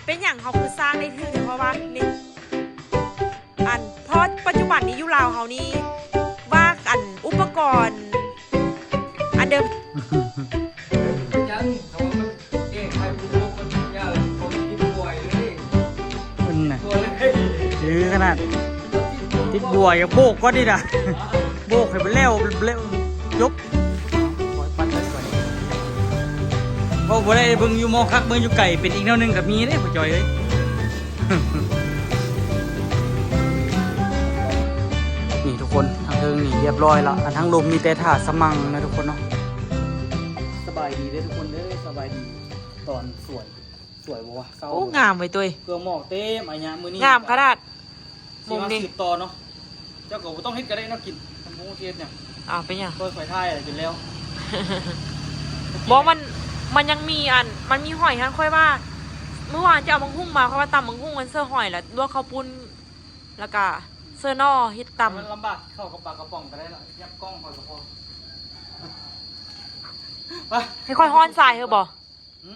ເປັນຫຍັງເຮົາຄືສ້າງໄດ້ຖືກແທ້ ເພາະວ່ານີ້ ອັນ ເພາະປັດຈຸບັນນີ້ຢູ່ລາວເຮົານີ້ ວ່າ ອັນ ອຸປະກອນ ອັນເດີມ ຍັງ ເພາະວ່າມັນແກ້ໄຂບໍ່ໄດ້ ມັນຍາກ ເຂົາຕິດປ່ວຍເລີຍ ເພິ່ນນະ ຄືຂະໜາດຕິດປ່ວຍ ໂບກກ່ອນນີ້ນະ ໂບກໃຫ້ມັນແລ້ວ ແລ້ວຈົບ. ເວົ້າບໍ່ໄດ້ ເບິ່ງຢູ່ໝໍຄັກ ເບິ່ງຢູ່ໄກເປັນອີກແນວໜຶ່ງກໍມີເດ້ພໍ່ຈ່ອຍເອີຍ. ນີ້ທຸກຄົນ ທາງເທິງນີ້ຮຽບຮ້ອຍລະ ອັນທາງລຸ່ມມີແຕ່ຖ້າສະມັງນະທຸກຄົນເນາະ. ສະບາຍດີເດີທຸກຄົນເດີ ສະບາຍດີຕອນສວຍ ສວຍບໍ່ວະ ເຊົ້າ. ໂອ້ ງາມເວີຍຕຸ້ຍ ເຄື່ອງໝອກເຕັມອາຍະມື້ນີ້ ງາມຂະໜາດ. ຊິມາສືບຕໍ່ເນາະ ເຈົ້າກໍບໍ່ຕ້ອງເຮັດກໍໄດ້ແນວກິນ ມັນບໍ່ຮູ້ຊິເຮັດຫຍັງ. ອ້າວ ເປັນຫຍັງ? ຂ້ອຍ ຂ້ອຍຖ່າຍແລ້ວຈົນແລ້ວ. ບໍ່ ມັນ ມັນຍັງມີອັນ ມັນມີຫອຍຫັ້ນ ຂ້ອຍວ່າ ມື້ວານເຈົ້າເອົາໝາກຫຸ່ງມາ ຂ້ອຍວ່າຕຳໝາກຫຸ່ງມັນເຊີຫອຍລະ ລວກເຂົ້າປຸ້ນ ແລ້ວກະເຊີໜໍ່ເຮັດຕຳ. ມັນລຳບາກ ເຂົ້າກັບປາກະປ໋ອງກໍໄດ້ລະ ຫຍັບກ້ອງຂ້ອຍກໍພໍ. ໄປ ໃຫ້ຂ້ອຍຮ້ອນຊາຍເຮີບໍ່? ຫື?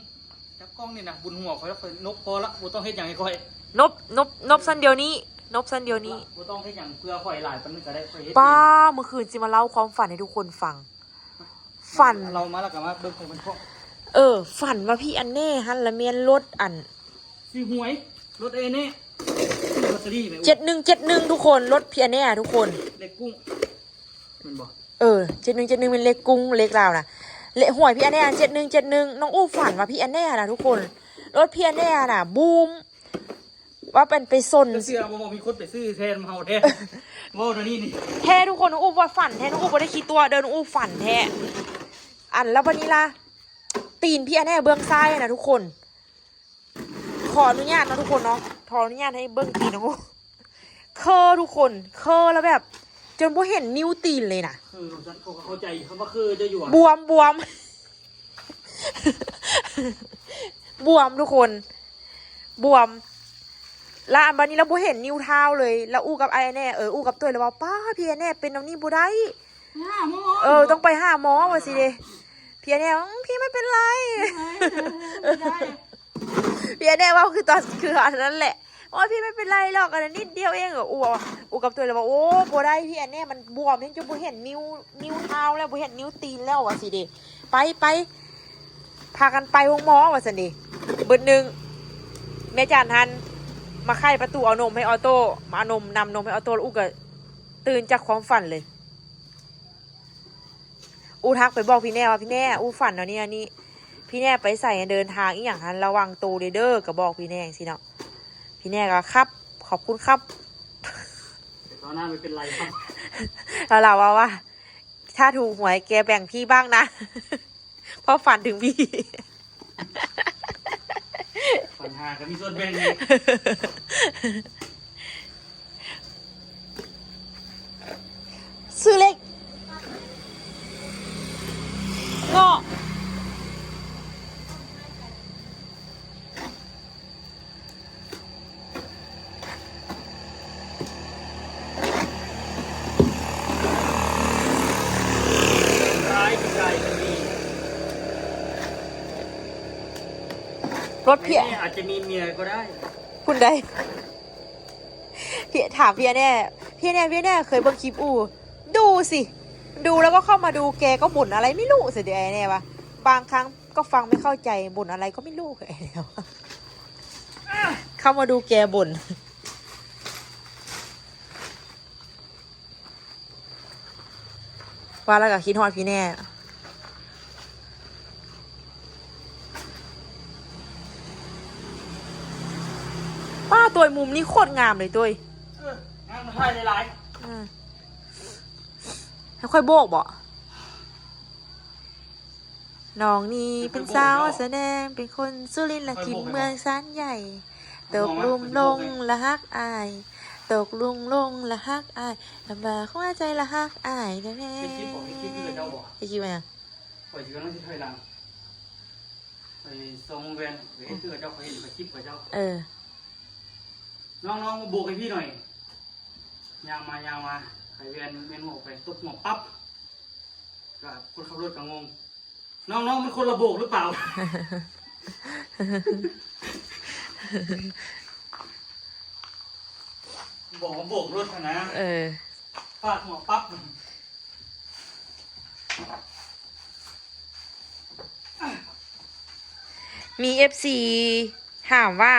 ຈັບກ້ອງນີ້ນະ ບຸນຫົວຂ້ອຍ ຂ້ອຍນົບພໍລະ ບໍ່ຕ້ອງເຮັດຫຍັງໃຫ້ຂ້ອຍ. ນົບ ນົບ ນົບຊັ້ນດຽວນີ້ ນົບຊັ້ນດຽວນີ້ ບໍ່ຕ້ອງເຮັດຫຍັງເພື່ອຂ້ອຍຫຼາຍປານນັ້ນກໍໄດ້ ຂ້ອຍເຮັດເອງ. ປ້າ ມື້ຄືນຊິມາເລົ່າຄວາມຝັນໃຫ້ທຸກຄົນຟັງ. ຝັນ ເລົ່າມາແລ້ວກໍມາເບິ່ງຂອງມັນເພາະ ເອີ ຝັນວ່າພີ່ອັນແນ່ຫັ້ນລະແມ່ນລົດອັນ ຊື້ຫວຍ ລົດເອແນ່ ຊື້ລອດເຕີຣີແມ່. ເຈັດໜຶ່ງເຈັດໜຶ່ງ ທຸກຄົນ ລົດພີ່ອັນແນ່ທຸກຄົນ ເລກກຸ້ງ ແມ່ນບໍ່? ເອີ ເຈັດໜຶ່ງເຈັດໜຶ່ງ ແມ່ນເລກກຸ້ງ ເລກລາວນະ ເລກຫວຍພີ່ອັນແນ່ ເຈັດໜຶ່ງເຈັດໜຶ່ງ. ນ້ອງອູ້ຝັນວ່າພີ່ອັນແນ່ນະທຸກຄົນ ລົດພີ່ອັນແນ່ນະບູມ ວ່າເປັນໄປຊົນ ເຊື່ອບໍ່ ມີຄົນໄປຊື້ແທນເຮົາແທ້ ເວົ້າແນວນີ້ນີ້ ແທ້ທຸກຄົນ. ນ້ອງອູ້ວ່າຝັນແທ້ ນ້ອງອູ້ບໍ່ໄດ້ຂີ້ຕົວະເດີ ນ້ອງອູ້ຝັນແທ້. ອັນ ແລ້ວບັດນີ້ລະ ຕີນພີ່ອັນແນ່ເບື້ອງຊ້າຍນະທຸກຄົນ ຂໍອະນຸຍາດເນາະທຸກຄົນເນາະ ຂໍອະນຸຍາດໃຫ້ເບິ່ງຕີນເນາະ. ເຄີທຸກຄົນ ເຄີແລ້ວແບບຈົນບໍ່ເຫັນນິ້ວຕີນເລີຍນະ. ເອີ ເຂົາ ເຂົາເຂົ້າໃຈຄຳວ່າເຄີເຈົ້າຢູ່ຫວາ? ບວມ ບວມ ບວມທຸກຄົນ ບວມ. ລະອັນບັດນີ້ລະບໍ່ເຫັນນິ້ວເທົ້າເລີຍ ລະອູ້ກັບອ້າຍແນ່ ເອີ ອູ້ກັບຕົວຍລະວ່າ ປ້າ ພີ່ແນ່ເປັນແນວນີ້ບໍ່ໄດ້ ໄປຫາໝໍ ເອີ ຕ້ອງໄປຫາໝໍວ່າຊີ້ເດ. ພີ່ແນ່ວ່າ ອືມ ພີ່ໄມ່ເປັນໄລ ໄດ້ ພີ່ແນ່ເວົ້າຄືຕອນ ຄືອັນນັ້ນແຫຼະ ໂອ້ຍ ພີ່ໄມ່ເປັນໄລຫຼອກ ອັນນັ້ນນິດດຽວເອງ. ເອີ ອູ້ ອູ້ກັບຕົວຍລະວ່າ ໂອ້ ບໍ່ໄດ້ ພີ່ແນ່ມັນບວມ ເຫັນຈົນບໍ່ເຫັນນິ້ວ ນິ້ວເທົ້າແລ້ວ ບໍ່ເຫັນນິ້ວຕີນແລ້ວວ່າຊີ້ເດ. ໄປ ໄປ ພາກັນໄປໂຮງໝໍວ່າຊັ້ນເດ. ບຶດໜຶ່ງ ແມ່ຈັນຫັ້ນມາໄຂປະຕູເອົານົມໃຫ້ອໍໂຕ້ ມາເອົານົມ ນ້ຳນົມໃຫ້ອໍໂຕ້ ລະອູ້ກໍຕື່ນຈາກຄວາມຝັນເລີຍ. ອູ້ທັກໄປບອກພີ່ແນ່ວ່າ ພີ່ແນ່ ອູ້ຝັນແນວນີ້ ແນວນີ້ ພີ່ແນ່ໄປໃສ ເດີນທາງອີ່ຫຍັງຫັ້ນ ລະວັງໂຕເດີ້ ກໍບອກພີ່ແນ່ຈັ່ງຊີ້ເນາະ. ພີ່ແນ່ກໍ ຄັບ ຂອບຄຸນຄັບ ແຕ່ຕອນນັ້ນໄມ່ເປັນໄລຄັບ ແລ້ວລາວເວົ້າວ່າ ຖ້າຖືກຫວຍແກແບ່ງພີ່ບ້າງນະ ເພາະຝັນເຖິງພີ່ ຝັນຫາກໍມີສ່ວນແບ່ງອີກ. ຊື້ເຫຼັກ ເງາະ ລົດເພຍ ອາດຈະມີເມຍກໍໄດ້ ພຸ້ນໃດ. ພີ່ ຖາມພີ່ແນ່ ພີ່ແນ່ເຄີຍເບິ່ງຄລິບອູ່? ດູสิ ดูแล้วก็เข้ามาดู แกก็บ่นอะไรไม่รู้ ຊິເດ ອ້າຍແນ່ວ່າ บางครั้งก็ฟังไม่เข้าใจ บ่นอะไรก็ไม่รู้ ອ້າຍແນ່ວ່າ เข้ามาดูแกบ่น ວ່າແລ້ວກໍຄິດຮອດພີ່ແນ່. ປ້າ ໂຕຍ ມຸມນີ້ໂຄດງາມເລີຍໂຕຍ. ເອີ ງາມ ຖ່າຍຫຼາຍໆ. ເອີ ໃຫ້ຂ້ອຍໂບກບໍ? ນ້ອງນີ້ເປັນສາວສະແດງ ເປັນຄົນສຸລິນ ແລະ ຖິ່ນເມືອງຊານໃຫຍ່ ຕົກຫຼຸມຫຼົງລະຮັກອ້າຍ ຕົກຫຼຸມຫຼົງລະຮັກອ້າຍ ລຳບາກຫົວໃຈລະຮັກອ້າຍແທ້ໆ. ເຮັດຄລິບບໍ່? ເຮັດຄລິບຄືເຂົາເຈົ້າບໍ່? ເຮັດຄລິບຫຍັງ? ຂ້ອຍຊິກຳລັງຊິຖອຍຫຼັງ ໄປຊອງແວ່ນ ໄປເຮັດຄືເຂົາເຈົ້າ ຂ້ອຍເຫັນເຂົາຄລິບເຂົາເຈົ້າ. ເອີ ນ້ອງໆ ມາໂບກໃຫ້ພີ່ໜ້ອຍ. ຍ່າງມາ ຍ່າງມາ ໃຫ້ແວ່ນ ແວ່ນຫົວອອກໄປ ຕົບຫົວປັບ ກໍຄົນຂັບລົດກໍງົງ ນ້ອງໆ ມັນຄົນລະໂບກຫຼືເປົ່າ? ເ ບອກວ່າໂບກລົດຫັ້ນນະ ເອີ ຟາດຫົວປັບ. ມີເອັຟຊີຖາມວ່າ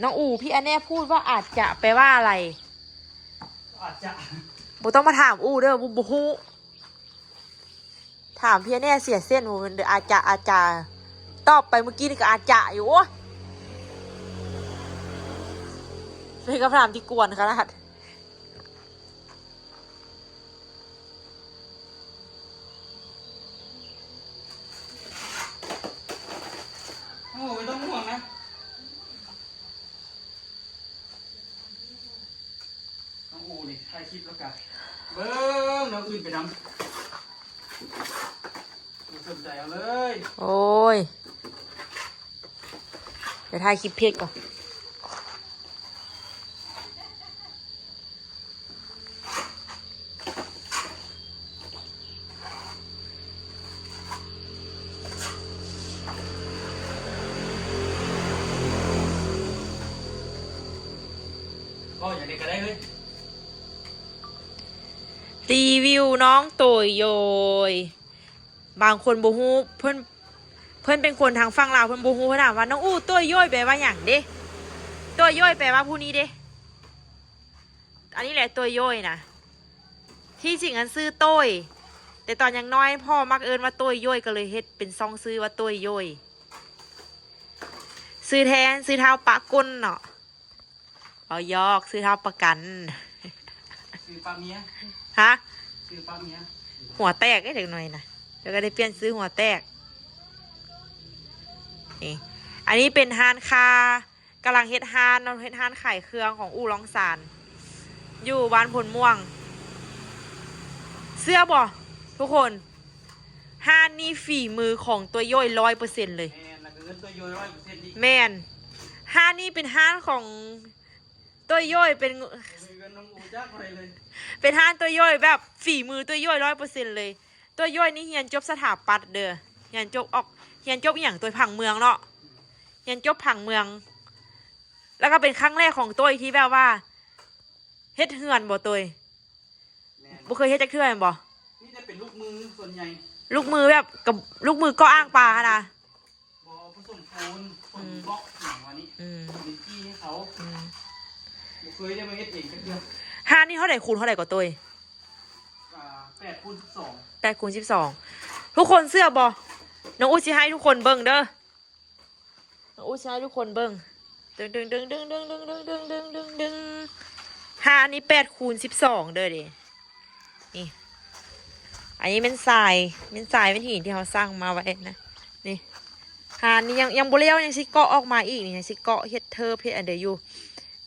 ນ້ອງອູ ທີ່ອາແນບ ພູດວ່າ ອາດຈະ ແປວ່າອະໄລ? ອາດຈະ ບໍ່ຕ້ອງມາຖາມອູເດີ ບໍ່ ບໍ່ຮູ້. ຖາມເພິ່ນແດ່ ເສຍເສັ້ນ ອາດຈະ ອາດຈະ ຕອບໄປມື້ກີ້ນີ້ກໍອາດຈະຢູ່. ໂອ້ຍ ເປັນຄຳຖາມທີ່ກວນຂະໜາດ. ໂອ້ຍ ບໍ່ຕ້ອງຫ່ວງນະ. ນ້ອງອູນີ້ຖ່າຍຄລິບແລ້ວກະເບິ່ງແນວອື່ນໄປນຳ ບໍ່ສົນໃຈເອົາເລີຍ. ໂອ້ຍ ດຽວຖ່າຍຄລິບເພັກກ່ອນ. ກໍຢ່າງໃດກໍໄດ້ເລີຍ. ຣີວິວນ້ອງໂຕຍໂຢຍ. ບາງຄົນບໍ່ຮູ້ ເພິ່ນ ເພິ່ນເປັນຄົນທາງຝັ່ງລາວ ເພິ່ນບໍ່ຮູ້ ເພິ່ນຖາມວ່າ ນ້ອງອູ້ ໂຕຍໂຢຍແປວ່າຫຍັງເດ? ໂຕຍໂຢຍແປວ່າຜູ້ນີ້ເດ. ອັນນີ້ແຫຼະໂຕຍໂຢຍນະ ທີ່ຈິງອັນຊື່ໂຕ້ຍ ແຕ່ຕອນຍັງນ້ອຍພໍ່ມັກເອີ້ນວ່າໂຕ້ຍໂຢຍ ກໍເລີຍເຮັດເປັນຊ່ອງຊື່ວ່າໂຕ້ຍໂຢຍ. ຊື່ແທ້ຊື່ທ້າວປະກົ້ນເນາະ. ເວົ້າຢອກ ຊື່ທ້າວປະກັນ. ຊື່ປະເມຍ. ຮະ? ຊື່ປະເມຍ. ຫົວແຕກເດ້ເດັກນ້ອຍນະ ແລ້ວກໍໄດ້ປ່ຽນຊື່ຫົວແຕກ. ນີ້ ອັນນີ້ເປັນຮ້ານຄ້າ ກຳລັງເຮັດຮ້ານເນາະ ເຮັດຮ້ານຂາຍເຄື່ອງຂອງອູ່ລ້ອງຊານ ຢູ່ບ້ານໂພນມ່ວງ. ເຊື່ອບໍ່ທຸກຄົນ? ຮ້ານນີ້ຝີມືຂອງໂຕຍໂຢຍຮ້ອຍເປີເຊັນເລີຍ. ແມ່ນ ຮ້ານນີ້ເປັນຮ້ານຂອງໂຕຍໂຢຍ ເປັນ ເປັນຮ້ານໂຕຍໂຢຍແບບຝີມືໂຕຍໂຢຍຮ້ອຍເປີເຊັນເລີຍ. ໂຕຍໂຢຍນີ້ຮຽນຈົບສະຖາປັດເດີ ຮຽນຈົບອອກ ຮຽນຈົບອີ່ຫຍັງ ໂຕຍຜັງເມືອງເນາະ ຮຽນຈົບຜັງເມືອງ. ແລ້ວກໍເປັນຄັ້ງແລກຂອງໂຕຍທີ່ແບບວ່າເຮັດເຮືອນບໍ່ໂຕຍ? ແມ່ນ ບໍ່ເຄີຍເຮັດຈັກເທື່ອແມ່ນບໍ່? ມີແຕ່ເປັນລູກມືສ່ວນໃຫຍ່ ລູກມືແບບກັບລູກມືກໍ່ອ່າງປາຫັ້ນນະ. ບໍ່ ປະສົມປູນ ສົມບລັອກຫຍັງວ່ານີ້ ອືມ ເປັນຈີ່ໃຫ້ເຂົາ ອືມ ບໍ່ເຄີຍໄດ້ມາເຮັດເອງຈັກເທື່ອ. ຮ້ານນີ້ເທົ່າໃດ ຄູນເທົ່າໃດກໍໂຕຍ? ອ່າ ແປດຄູນສິບສອງ ແປດຄູນສິບສອງ. ທຸກຄົນເຊື່ອບໍ່? ນ້ອງອູຊິໃຫ້ທຸກຄົນເບິ່ງເດີ ນ້ອງອູຊິໃຫ້ທຸກຄົນເບິ່ງ ດຶງໆໆໆໆ ຮ້ານນີ້ແປດຄູນສິບສອງເດີເດ. ນີ້ ອັນນີ້ແມ່ນຊາຍ ແມ່ນຊາຍ ແມ່ນຫີນທີ່ເຮົາສັ່ງມາໄວ້ນະ. ນີ້ ຮ້ານນີ້ຍັງ ຍັງບໍ່ແລ້ວ ຍັງຊິເກາະອອກມາອີກນີ້ ຍັງຊິເກາະເຮັດເທີບເຮັດອັນເດີຢູ່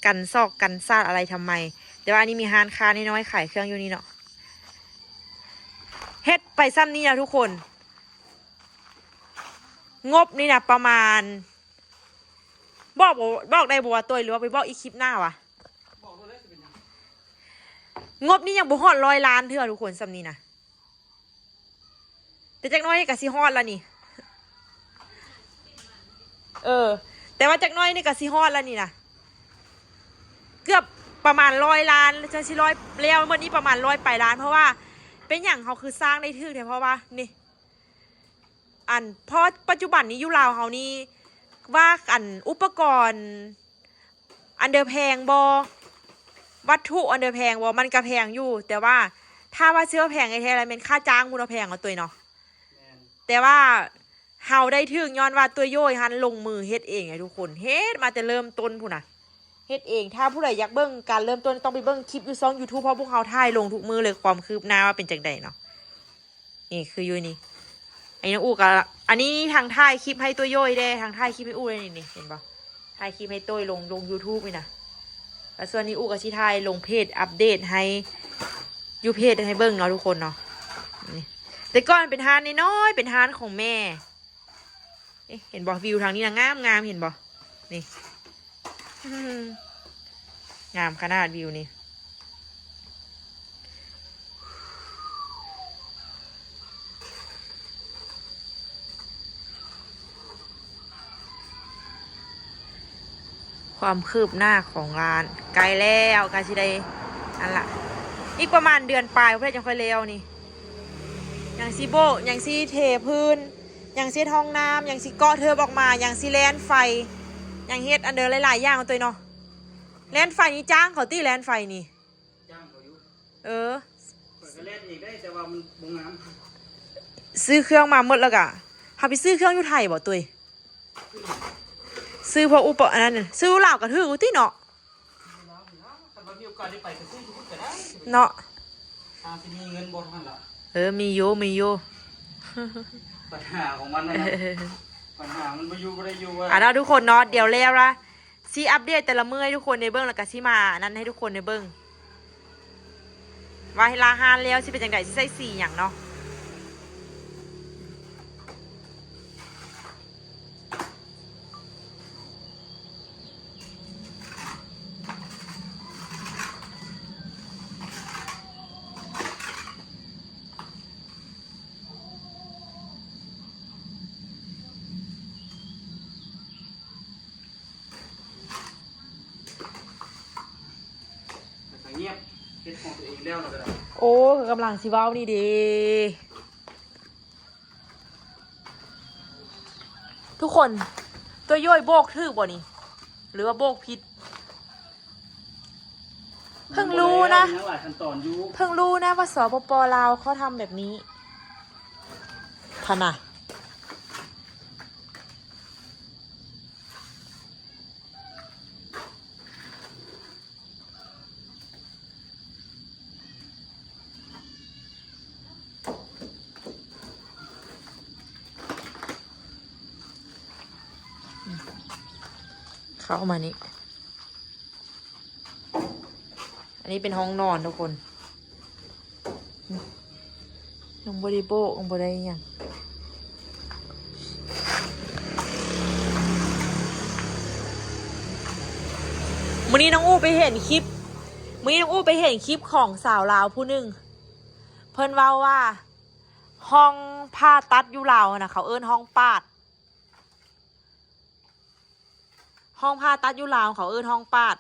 ກັນຊອກກັນສາດອະໄລທຳໄມ. ແຕ່ວ່າອັນນີ້ມີຮ້ານຄ້ານ້ອຍໆຂາຍເຄື່ອງຢູ່ນີ້ເນາະ. ເຮັດໄປຊ່ຳນີ້ລະທຸກຄົນ ງົບນີ້ນະປະມານ ບອກບໍ່ ບອກໄດ້ບໍ່ວ່າໂຕຍ ຫຼືວ່າໄປບອກອີກຄລິບໜ້າວະ? ບອກໂລດເລີຍ ຊິເປັນຫຍັງ? ງົບນີ້ຍັງບໍ່ຮອດຮ້ອຍລ້ານເທື່ອທຸກຄົນ ຊ່ຳນີ້ນະ ແຕ່ຈັກໜ້ອຍນີ້ກໍຊິຮອດລະນີ້. ເອີ ແຕ່ວ່າຈັກໜ້ອຍນີ້ກໍຊິຮອດລະນີ້ນະ ເກືອບປະມານຮ້ອຍລ້ານ ຈະຊິຮ້ອຍແລ້ວ ໝົດນີ້ປະມານຮ້ອຍປາຍລ້ານ. ເພາະວ່າເປັນຫຍັງເຮົາຄືສ້າງໄດ້ຖືກແທ້? ເພາະວ່ານີ້ ອັນ ເພາະປັດຈຸບັນນີ້ຢູ່ລາວເຮົານີ້ ວ່າອັນ ອຸປະກອນອັນເດີແພງບໍ່ ວັດຖຸອັນເດີແພງບໍ່ ມັນກະແພງຢູ່ ແຕ່ວ່າຖ້າວ່າເຊື້ອແພງແທ້ໆ ລະແມ່ນຄ່າຈ້າງພຸ້ນເນາະ ແພງເນາະໂຕຍເນາະ. ແມ່ນ ແຕ່ວ່າເຮົາໄດ້ຖືກຍ້ອນວ່າໂຕຍໂຢຍຫັ້ນລົງມືເຮັດເອງໃດ໋ທຸກຄົນ ເຮັດມາແຕ່ເລີ່ມຕົ້ນພຸ້ນນະ ເຮັດເອງ. ຖ້າຜູ້ໃດຢາກເບິ່ງການເລີ່ມຕົ້ນ ຕ້ອງໄປເບິ່ງຄລິບຢູ່ຊ່ອງຢູທູບ ເພາະພວກເຮົາຖ່າຍລົງທຸກມື້ເລີຍ ຄວາມຄືບໜ້າວ່າເປັນຈັ່ງໃດເນາະ. ນີ້ຄືຢູ່ນີ້ ອັນນີ້ນ້ອງອູກໍ ອັນນີ້ທັງຖ່າຍຄລິບໃຫ້ໂຕຍໂຢຍແດ່ ທັງຖ່າຍຄລິບໃຫ້ອູແດ່. ນີ້ ນີ້ ເຫັນບໍ່ ຖ່າຍຄລິບໃຫ້ໂຕຍລົງ ລົງຢູທູບນີ້ນະ. ແລ້ວສ່ວນນີ້ອູກໍຊິຖ່າຍລົງເພຈ ອັບເດດໃຫ້ ຢູ່ເພຈໃຫ້ເບິ່ງເນາະທຸກຄົນເນາະ. ນີ້ ແຕ່ກ່ອນເປັນຮ້ານນ້ອຍໆ ເປັນຮ້ານຂອງແມ່. ນີ້ ເຫັນບໍ່ ວິວທາງນີ້ນະງາມໆ ເຫັນບໍ່ ນີ້ ອືມ ງາມຂະໜາດວິວນີ້. ເ ຄວາມຄືບໜ້າຂອງຮ້ານໃກ້ແລ້ວ ໃກ້ຊິໄດ້ ອັນລະ ອີກປະມານເດືອນປາຍພຸ້ນແຫຼະ ຈັ່ງຄ່ອຍແລ້ວນີ້. ຍັງຊິໂບະ ຍັງຊິເທພື້ນ ຍັງຊິເຮັດຫ້ອງນ້ຳ ຍັງຊິເກາະເທີບອອກມາ ຍັງຊິແລ່ນໄຟ ຍັງເຮັດອັນເດີ ຫຼາຍໆຢ່າງ ເອີຍເນາະ. ແລ່ນໄຟນີ້ຈ້າງເຂົາຕິ ແລ່ນໄຟນີ້? ຈ້າງເຂົາຢູ່. ເອີ ຂ້ອຍກໍແລ່ນເອງໄດ້ ແຕ່ວ່າມັນບໍ່ງາມ. ຊື້ເຄື່ອງມາໝົດແລ້ວກະ ເຮົາໄປຊື້ເຄື່ອງຢູ່ໄທບໍ່ຕຸ້ຍ? ຊື້ພວກອຸປະ ອັນນັ້ນ ຊື້ຢູ່ລາວກໍຖືກຢູ່ຕິເນາະ. ຄັນວ່າມີໂອກາດໄດ້ໄປກໍຊື້ຢູ່ພຸ້ນກໍໄດ້ເນາະ. ຫາຊິມີເງິນບໍ່ເທົ່ານັ້ນລະ. ເອີ ມີຢູ່ ມີຢູ່. ບັນຫາຂອງມັນນະ ບັນຫາມັນບໍ່ຢູ່ ບໍ່ໄດ້ຢູ່. ອ່າ ເນາະ ທຸກຄົນເນາະ ດຽວແລ້ວລະ ຊິອັບເດດແຕ່ລະມື້ໃຫ້ທຸກຄົນໄດ້ເບິ່ງ ແລ້ວກະຊິມາອັນນັ້ນໃຫ້ທຸກຄົນໄດ້ເບິ່ງ ວ່າລາຮ້ານແລ້ວຊິເປັນຈັ່ງໃດ ຊິໃສ່ສີຫຍັງເນາະ. ແລ້ວກໍງຽບ ເຮັດຂອງຕົວເອງແລ້ວ ແລ້ວກໍໄດ້. ໂອ້ ກຳລັງຊິເວົ້ານີ້ເດ ທຸກຄົນ ຕົວໂຢຍໂບກຖືກບໍ່ນີ້ ຫຼືວ່າໂບກຜິດ? ເພິ່ງຮູ້ນະ ຍັງຫຼາຍຂັ້ນຕອນຢູ່ ເພິ່ງຮູ້ນະວ່າ ສປປ ລາວ ເຂົາທຳແບບນີ້ ພະນະ. ເຂົ້າມານີ້ ອັນນີ້ເປັນຫ້ອງນອນທຸກຄົນ. ຍັງບໍ່ໄດ້ໂບກ ຍັງບໍ່ໄດ້ຫຍັງ. ມື້ນີ້ນ້ອງອູ້ໄປເຫັນຄລິບ ມື້ນີ້ນ້ອງອູ້ໄປເຫັນຄລິບຂອງສາວລາວຜູ້ໜຶ່ງ ເພິ່ນເວົ້າວ່າ ຫ້ອງຜ່າຕັດຢູ່ລາວຫັ້ນນະ ເຂົາເອີ້ນຫ້ອງປາດ. ຫ້ອງຜ່າຕັດຢູ່ລາວເຂົາເອີ້ນຫ້ອງປາດ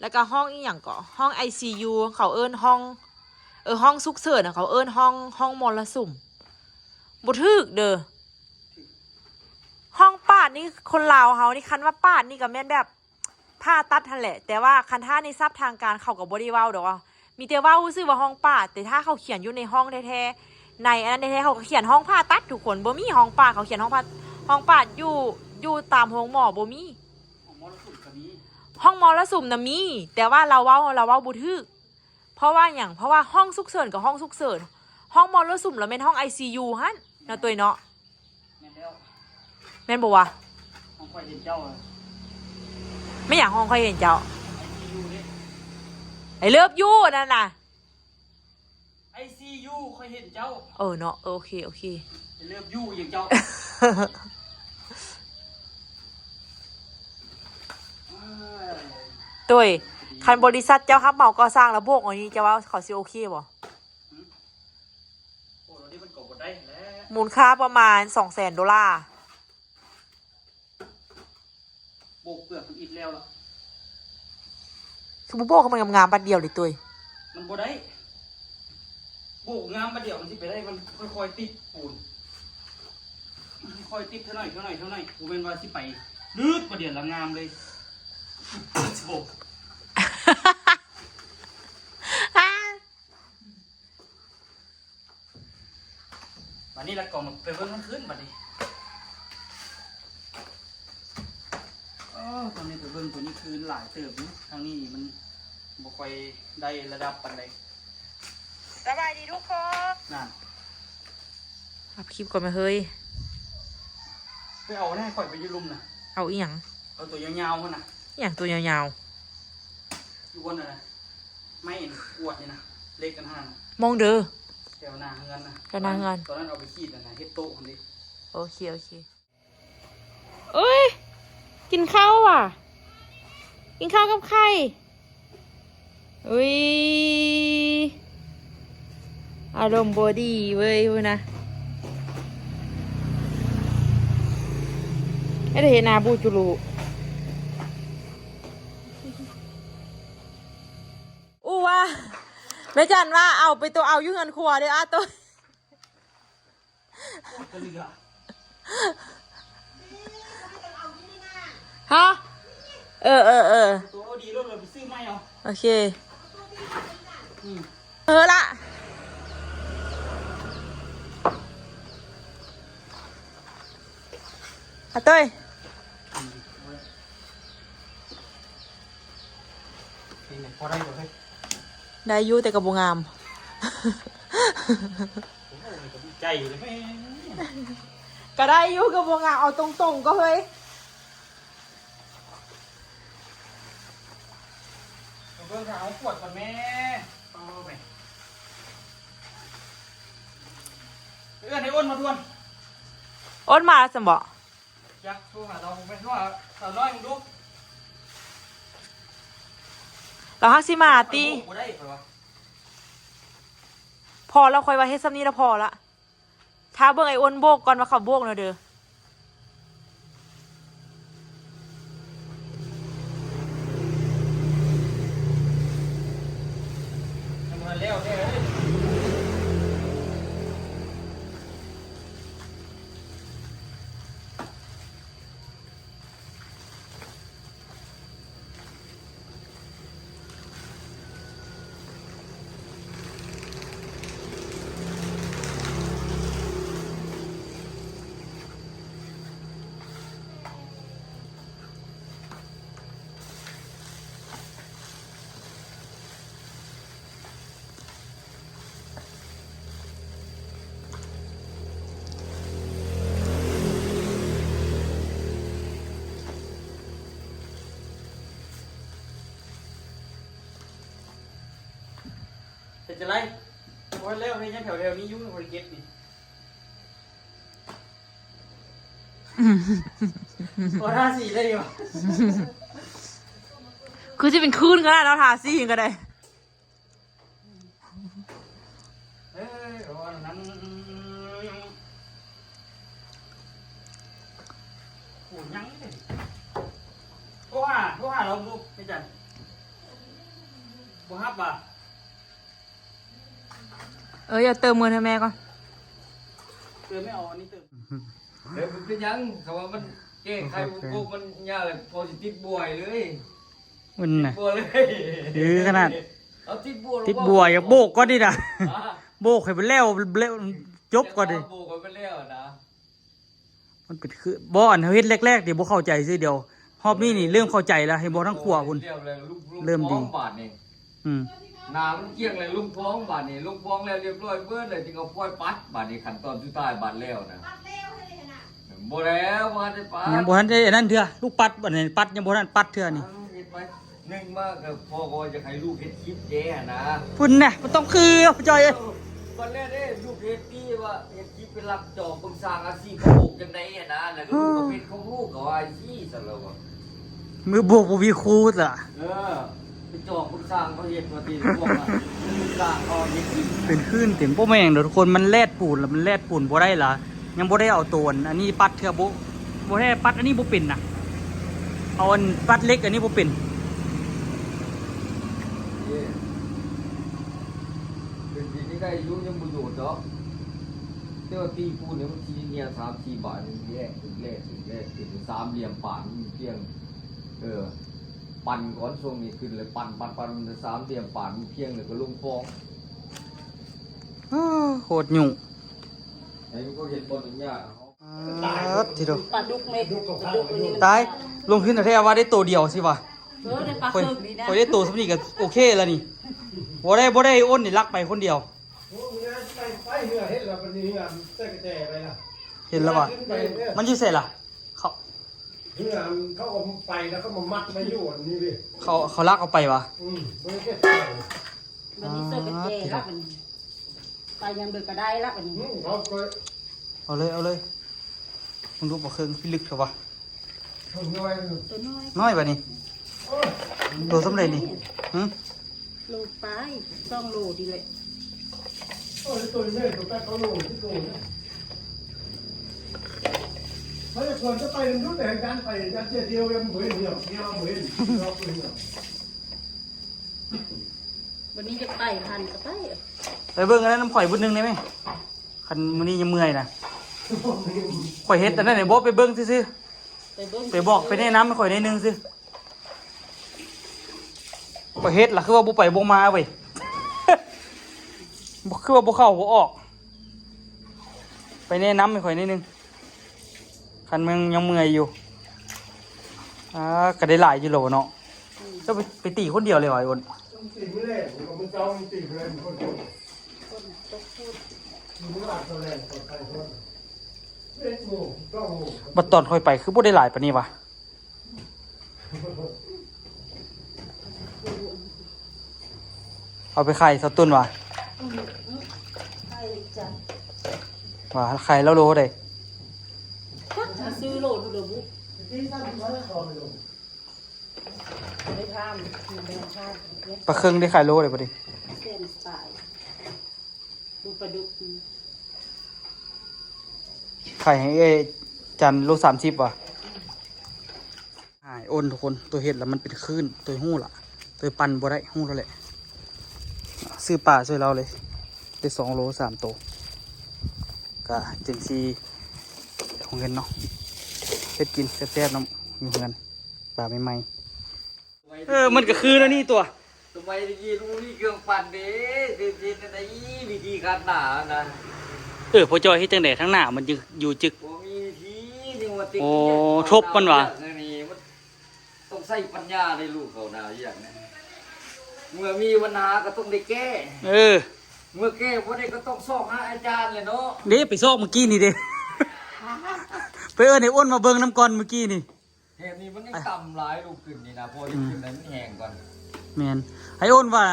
ແລ້ວກໍຫ້ອງອີ່ຫຍັງເກາະ ຫ້ອງໄອຊີຢູ ເຂົາເອີ້ນຫ້ອງ ເອີ ຫ້ອງສຸກເສີນນະ ເຂົາເອີ້ນຫ້ອງ ຫ້ອງມໍລະສຸມ. ບໍ່ຖືກເດີ ຫ້ອງປາດນີ້ ຄົນລາວເຮົານີ້ ຄັນວ່າປາດນີ້ກໍແມ່ນແບບຜ່າຕັດຫັ້ນແຫຼະ ແຕ່ວ່າຄັນຖ້າໃນສັບທາງການເຂົາກໍບໍ່ໄດ້ເວົ້າດອກ ມີແຕ່ເວົ້າຊື່ວ່າຫ້ອງປາດ ແຕ່ຖ້າເຂົາຂຽນຢູ່ໃນຫ້ອງແທ້ໆ ໃນອັນນັ້ນແທ້ໆ ເຂົາກໍຂຽນຫ້ອງຜ່າຕັດທຸກຄົນ ບໍ່ມີຫ້ອງປາດ ເຂົາຂຽນຫ້ອງຜ່າ ຫ້ອງປາດຢູ່ ຢູ່ຕາມໂຮງໝໍບໍ່ມີ. ຫ້ອງມໍລະສຸມກໍມີ ຫ້ອງມໍລະສຸມນະມີ ແຕ່ວ່າລາວເວົ້າ ລາວເວົ້າບໍ່ຖືກ. ເພາະວ່າຫຍັງ? ເພາະວ່າຫ້ອງສຸກເສີນກໍຫ້ອງສຸກເສີນ ຫ້ອງມໍລະສຸມລະແມ່ນຫ້ອງໄອຊີຢູຫັ້ນເນາະ ໂຕຍເນາະ. ແມ່ນແລ້ວ ແມ່ນບໍ່ວະ? ຫ້ອງຂ້ອຍເຫັນເຈົ້າ ແມ່ນຫຍັງ? ຫ້ອງຂ້ອຍເຫັນເຈົ້າ ໄອຊີຢູເດ້ I love you ອັນນັ້ນນະ ໄອຊີຢູ ຂ້ອຍເຫັນເຈົ້າ. ເອີເນາະ ເອີ ໂອເຄ ໂອເຄ I love you ຫຍັງເຈົ້າ. ໂຕຍ ຄັນບໍລິສັດເຈົ້າຮັບເໝົາກໍ່ສ້າງລະໂບກອັນນີ້ ເຈົ້າວ່າເຂົາຊິໂອເຄບໍ່? ໂອ້ ດຽວນີ້ມັນກໍບໍ່ໄດ້ແລ້ວ ມູນຄ່າປະມານສອງແສນໂດລາ. ໂບກເປືອກມັນອິດແລ້ວລະ ຄືບໍ່ໂບກໃຫ້ມັນງາມໆ ບາດດຽວເດໂຕຍ? ມັນບໍ່ໄດ້ ໂບກງາມບາດດຽວມັນຊິໄປໄດ້ ມັນຄ່ອຍໆຕິດປູນ ມັນຄ່ອຍໆຕິດເທື່ອໜ້ອຍ ເທື່ອໜ້ອຍ ເທື່ອໜ້ອຍ ບໍ່ແມ່ນວ່າຊິໄປລຶດບາດດຽວລະງາມເລີຍ. ໂອ້ ບາດນີ້ລະກໍມາໄປເບິ່ງກາງຄືນບາດນີ້. ໂອ້ ຕອນນີ້ໄປເບິ່ງຕົວນີ້ຄືນຫຼາຍເຕີບຢູ່ ທາງນີ້ນີ້ມັນບໍ່ຄ່ອຍໄດ້ລະດັບປານໃດ. ສະບາຍດີທຸກຄົນ ນັ້ນ ອັບຄລິບກ່ອນແມ່ເຮີຍ. ໄປເອົາແນ່ ຂ້ອຍໄປຢູ່ລຸ່ມນະ. ເອົາອີ່ຫຍັງ? ເອົາຕົວຍາວໆຫັ້ນນະ. ອີ່ຫຍັງຕົວຍາວໆ? ຢູ່ບ່ອນນັ້ນນະ ໄມ້ອັນກວດນີ້ນະ ເຫຼັກອັນຫັ້ນນະ. ມອງເດີ ແຖວໜ້າເຮືອນນະ ແຖວໜ້າເຮືອນ ຕອນນັ້ນເອົາໄປຂີດຫັ້ນນະ ເຮັດໂຕະຫັ້ນເດ້. ໂອເຄ ໂອເຄ. ເອີຍ ກິນເຂົ້າຫວາ ກິນເຂົ້າກັບໄຂ່. ອຸ້ຍ ອາລົມບໍ່ດີເວີຍພຸ້ນນະ ເຮັດໃຫ້ເຫັນໜ້າບູຈຸລຸ. ແມ່ຈັນວ່າເອົາໄປໂຕເອົາຢູ່ເຮືອນຄົວເດີ້ ອາໂຕ. ຮະ? ເອີ ເອີ ເອີ ໂຕເອົາດີໂລດ ໄປຊື້ໃໝ່ເອົາ. ໂອເຄ ອືມ ເອີລະ ອາໂຕຍ. ນີ້ແຫຼະ ພໍໄດ້ຢູ່ເຮີ້ຍ. ໄດ້ຢູ່ ແຕ່ກໍບໍ່ງາມ. ໂອ້ຍ ກໍດີໃຈຢູ່ເດ້. ກໍໄດ້ຢູ່ ກໍບໍ່ງາມ ເອົາຕົງໆ ກໍເຮີ້ຍ. ມາເບິ່ງ ຖ້າເອົາຂວດກ່ອນແມ່. ເອົາແມ່ ເອີ້ນໃຫ້ໂອນມາດ່ວນ. ໂອນມາຊັ້ນບໍ? ຈັກ ໂທຫາລາວ ແມ່ນ ໂທຫາສາວນ້ອຍເບິ່ງດູ. ລາວຮັກຊິມາຕິ. ບໍ່ໄດ້ ຂ້ອຍວ່າ ພໍລະ ຂ້ອຍວ່າເຮັດຊ່ຳນີ້ລະພໍລະ. ຖ້າເບິ່ງໄອ້ອ້ນໂບກກ່ອນວ່າເຂົາໂບກແນວເດີ. ເຮັດຈັ່ງໃດ? ບໍ່ແລ້ວ ເຮັດຫຍັງແຖວໆນີ້ ຍຸງບໍ່ໄດ້ເກັບນີ້. ບໍ່ທາສີໄດ້ຢູ່. ຄືຊິເປັນຄືນຂະໜາດເນາະ ທາສີຫຍັງກໍໄດ້. ເອີ ໂອ້ ອັນນັ້ນ ໂອ້ ຍັງເດ້. ໂທຫາ ໂທຫາລາວດູ ແມ່ຈັນ ບໍ່ຮັບຫວາ? ເອີ ດຽວເຕີມເງິນໃຫ້ແມ່ກ່ອນ. ເຕີມ ແມ່ເອົາອັນນີ້ເຕີມ. ເອີ ມັນເປັນຫຍັງ? ເຂົາວ່າມັນແກ້ໄຂ ໂອເຄ ບໍ່ຄົບ ມັນຍາກ ພໍຊິຕິດບົວເລີຍ. ມັນນະ ຕິດບົວເລີຍ ຄືຂະໜາດ ເອົາຕິດບົວ ຕິດບົວ ຢາກໂບກກ່ອນນີ້ນະ. ຮະ? ໂບກໃຫ້ມັນແລ້ວ ແລ້ວ ຈົບກ່ອນນີ້ ໂບກໃຫ້ມັນແລ້ວນະ. ມັນເປັນຄື ບໍ່ ອັນເຮົາເຮັດແລກໆ ນີ້ບໍ່ເຂົ້າໃຈຊື່ດຽວ. ຮອບນີ້ນີ້ເລີ່ມເຂົ້າໃຈແລ້ວ ເຫັນບໍ່ ທາງຂວາພຸ້ນ ເລີ່ມແລ້ວ ເລີ່ມດີ ບາດນີ້. ອືມ ໜ້າມັນກ້ຽງແລ້ວ ລົງຟອງບາດນີ້ ລົງຟອງແລ້ວລຽບຮ້ອຍເບິດແລ້ວ ຈຶ່ງເອົາຟອຍປັດ. ບາດນີ້ຂັ້ນຕອນສຸດທ້າຍບາດແລ້ວນະ ບໍ່ແລ້ວ ບໍ່ທັນໄດ້ປັດ ຍັງບໍ່ທັນໄດ້ອັນນັ້ນເທື່ອ. ລູກປັດ ອັນນີ້ປັດ ຍັງບໍ່ທັນປັດເທື່ອນີ້. ເຮັດໄປ ໜຶ່ງມາກໍພໍ່ກໍຢາກໃຫ້ລູກເຮັດຄລິບແດ່ຫັ້ນນະ. ພຸ້ນນະ ມັນຕ້ອງຄື ຈອຍເອີຍ. ບັດແລ້ວເດ້ ລູກເຮັດຕີວ່າເຮັດຄລິບໄປລັກຈອກເບິ່ງສ້າງອາຊີບຂອງລູກຈັ່ງໃດຫັ້ນນະ ແລ້ວກໍ ເອີ ລູກກໍເປັນຂອງລູກ ກໍວ່າຈັ່ງຊີ້ຊັ້ນລະວ່າ. ມືໂບກບໍ່ມີຄູຊະ. ເອີ ໄປຈອກເບິ່ງສ້າງເຂົາເຮັດວ່າຕິພວກນັ້ນ ສ້າງເຂົາເຮັດອີກ ເປັນຄືນເຕັມ. ບໍ່ແມ່ນດອກທຸກຄົນ ມັນແລດປູນລະ ມັນແລດປູນບໍ່ໄດ້ລະ. ຍັງບໍ່ໄດ້ເອົາໂຕອັນ ອັນນີ້ປັດເທື່ອ. ບໍ່ ບໍ່ແທ້ ປັດອັນນີ້ບໍ່ເປັນນະ ເອົາອັນປັດເຫຼັກອັນນີ້ບໍ່ເປັນ. ເປັນທີ່ໄດ້ຢູ່ ຍັງບໍ່ໂຍດດອກ ແຕ່ວ່າຕີປູນນີ້ມັນຊິເໜຍສາມສີ່ບາດ ແລກຂຶ້ນ ແລກຂຶ້ນ ແລກຂຶ້ນ ສາມຫຼ່ຽມປານມັນພຽງ. ເອີ ປັ່ນກ່ອນ ຊ່ວງນີ້ຂຶ້ນແລ້ວ ປັ່ນ ປັ່ນ ປັ່ນ ສາມຫຼ່ຽມປານມັນພຽງ ແລ້ວກໍລົງຟອງ. ໂຄດຫຍຸ້ງ ໃຫ້ມັນກໍເຮັດບໍ່ອະນຸຍາດ. ປາດ ປາດຸກເມັດ ປາດຸກອັນນີ້ມັນຕາຍ ລົງທຶນແທ້ວ່າໄດ້ໂຕດຽວຊິວ່າ. ເອີ ໄດ້ປາເຄິ່ງນີ້ນະ ຂ້ອຍໄດ້ໂຕສ່ຳນີ້ກໍໂອເຄແລ້ວນີ້. ບໍ່ໄດ້ ບໍ່ໄດ້ ອ້ນນີ້ລັກໄປຄົນດຽວ. ໂອ້ ມື້ນັ້ນໄປ ໄປເຮືອເຫັນແລ້ວ ບັດນີ້ເຮືອໃສ່ກະແຈໄປລະ ເຫັນແລ້ວວ່າ ຂຶ້ນໄປເດີ ມັນຢູ່ໃສລະ? ເຂົາ ເຮືອເຂົາເອົາໄປແລ້ວ ເຂົາມາມັດໄວ້ຢູ່ອັນນີ້ເດ້ ເຂົາ ເຂົາລັກເອົາໄປຫວາ? ອືມ ບໍ່ໄດ້ເກັບ ບັດນີ້ໃສ່ກະແຈລະ ບັດນີ້ ໄປຍາມໃດກໍໄດ້ລະບັດນີ້. ອືມ ເອົາໄປ ເອົາເລີຍ ເອົາເລີຍ. ມຶງດູບໍ່ເຄິ່ງພິລຶກເຖາະວະ. ເຄິ່ງນ້ອຍ ໂຕນ້ອຍ ນ້ອຍບາດນີ້. ໂອ້ຍ ໂຕສ່ຳໃດນີ້? ຫຶ? ໂລປາຍ ສອງໂລນີ້ແຫຼະ. ໂອ້ຍ ໂຕໃຫຍ່ ໂຕແປດເກົ້າໂລ ສິບໂລນະ. ເຮົາຈະຄວນຈະໄປນຳດຸ ແຕ່ຢ້ານໄປ ຢ້ານເສຍດຽວ ຍັງບໍ່ເຫັນດຽວ ດຽວບໍ່ເຫັນ ດຽວບໍ່ເຫັນດຽວ. ວັນນີ້ຈະໄປຫັ້ນກໍໄປ ໄປເບິ່ງອັນນັ້ນນຳຂ້ອຍບຸດໜຶ່ງໄດ້ໄໝ? ຄັນມື້ນີ້ຍັງເມື່ອຍນະ ຂ້ອຍເຮັດອັນນັ້ນໃຫ້ບໍ ໄປເບິ່ງຊື່ໆ ໄປເບິ່ງ ໄປບອກ ໄປແນະນຳໃຫ້ຂ້ອຍໜ້ອຍໜຶ່ງຊື່. ຂ້ອຍເຮັດລະ ຄືວ່າບໍ່ໄປບໍ່ມາເວີຍ ບໍ່ ຄືວ່າບໍ່ເຂົ້າບໍ່ອອກ. ໄປແນະນຳໃຫ້ຂ້ອຍໜ້ອຍໜຶ່ງ ຄັນມັນຍັງເມື່ອຍຢູ່. ອ່າ ກໍໄດ້ຫຼາຍຢູ່ແລ້ວເນາະ. ເຈົ້າໄປ ໄປຕີຄົນດຽວເລີຍຫວາ ໄອ້ອ້ນ? ບັດຕອນຂ້ອຍໄປຄືບໍ່ໄດ້ຫຼາຍປານນີ້ຫວາ? ເອົາໄປຂາຍຊາວຕຸ່ນຫວາ? ອືມ ຂາຍຈ້ະ ຫວາ? ຂາຍລາວໂລເທົ່າໃດ? ຈັກ ຊື້ໂລເທົ່າໃດບຸ ໄດ້ຖາມ ໄດ້ຖາມ. ປາເຄິ່ງໄດ້ຂາຍໂລໃດບັດນີ້? ແສນປາຍ. ປູປາດຸກ ອືມ ຂາຍໃຫ້ເອື້ອຍຈັນໂລສາມສິບຫວາ? ອ້າຍໂອນທຸກຄົນ ໂຕເຮັດລະມັນເປັນຄື້ນ ໂຕຮູ້ລະ ໂຕປັ່ນບໍ່ໄດ້ ຮູ້ລະແຫຼະ. ຊື້ປາຊ່ວຍລາວເລີຍ ໄດ້ສອງໂລສາມໂຕ ກະຈຶ່ງຊິເອົາເງິນເນາະ ເຮັດກິນແຊບໆ ນຳຢູ່ເຮືອນ ປາໃໝ່ໆ. ເອີ ມັນກໍຄືແນວນີ້ຕົວະ. ສະໄໝຕະກີ້ບໍ່ມີເຄື່ອງປັ່ນເດ້ ຊິເຮັດຈັ່ງໃດ ວິທີຂັດໜ້ານະ. ເອີ ພໍ່ຈ້ອຍເຮັດຈັ່ງໃດ ທາງໜ້າມັນຈຶ່ງຢູ່ຈຶກ? ບໍ່ມີວິທີ ຍັງວ່າຕິດ ໂອ້ ທົບມັນຫວາ? ຕ້ອງໃຊ້ປັນຍາໃນລູກເຂົານະ ວຽກນີ້ ເມື່ອມີບັນຫາກໍຕ້ອງໄດ້ແກ້. ເອີ ເມື່ອແກ້ບໍ່ໄດ້ກໍຕ້ອງຊອກຫາອາຈານແຫຼະເນາະ. ເດ້ ໄປຊອກມື້ກີ້ນີ້ເດ້ ໄປເອີ້ນໄອ້ອ້ນມາເບິ່ງນຳກ່ອນມື້ກີ້ນີ້. ແຖບນີ້ມັນຍັງຕ່ຳຫຼາຍ ລູກຂຶ້ນນີ້ນະ ພໍໄດ້ຂຶ້ນໃຫ້ມັນແຫ້ງກ່ອນ. ແມ່ນ ໄອ້ອ້ນວ່າ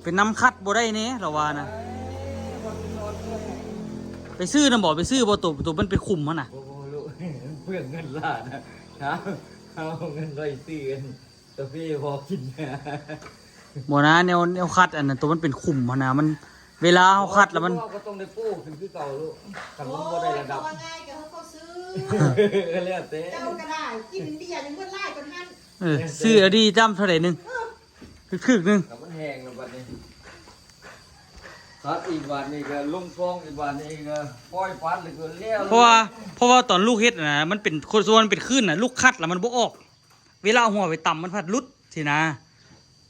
ເປັນນຳຂັດບໍ່ໄດ້ແດ່ ລາວວ່ານະ. ເອີ ໄປຊື້ນຳບໍ່? ໄປຊື້ບໍ່? ໂຕ ໂຕມັນເປັນຂຸມຫັ້ນນະ. ບໍ່ ບໍ່ ລູກ ເປືອງເງິນຫຼາຍນະ ເອົາເງິນໄວ້ຊື້ອັນ ກາເຟພໍກິນ. ບໍ່ນະ ແນວ ແນວຂັດອັນນັ້ນ ໂຕມັນເປັນຂຸມຫັ້ນນະ ມັນ ເວລາເຮົາຂັດແລ້ວມັນ ເຮົາກໍຕ້ອງໄດ້ໂປ້ຂຶ້ນຄືເກົ່າລູກ ຄັນມັນບໍ່ໄດ້ລະດັບ. ໂອ້ຍ ເຂົາວ່າງ່າຍກໍເຮົາກໍຊື້ ກໍແລ້ວແຕ່ ເຈົ້າກໍໄດ້ ກິນເບຍຍັງເບິດຫຼາຍກວ່າຫັ້ນ. ເອີ ຊື້ເອົາດີຈ້ຳເທົ່າໃດໜຶ່ງ? ເອີ ຖືກໆໜຶ່ງ ກໍມັນແຫ້ງແລ້ວບັດນີ້ ຂັດອີກບາດນີ້ກໍລົງຟອງ ອີກບາດນີ້ກໍປ່ອຍປັດ ແລ້ວກໍແລ້ວ. ເພາະວ່າ ເພາະວ່າຕອນລູກເຮັດນະ ມັນເປັນ ຄົນສ່ວນມັນເປັນຄື້ນນະ ລູກຂັດແລ້ວມັນບໍ່ອອກ. ເວລາເອົາຫົວໄປຕຳມັນພັດຫຼຸດຊີ້ນະ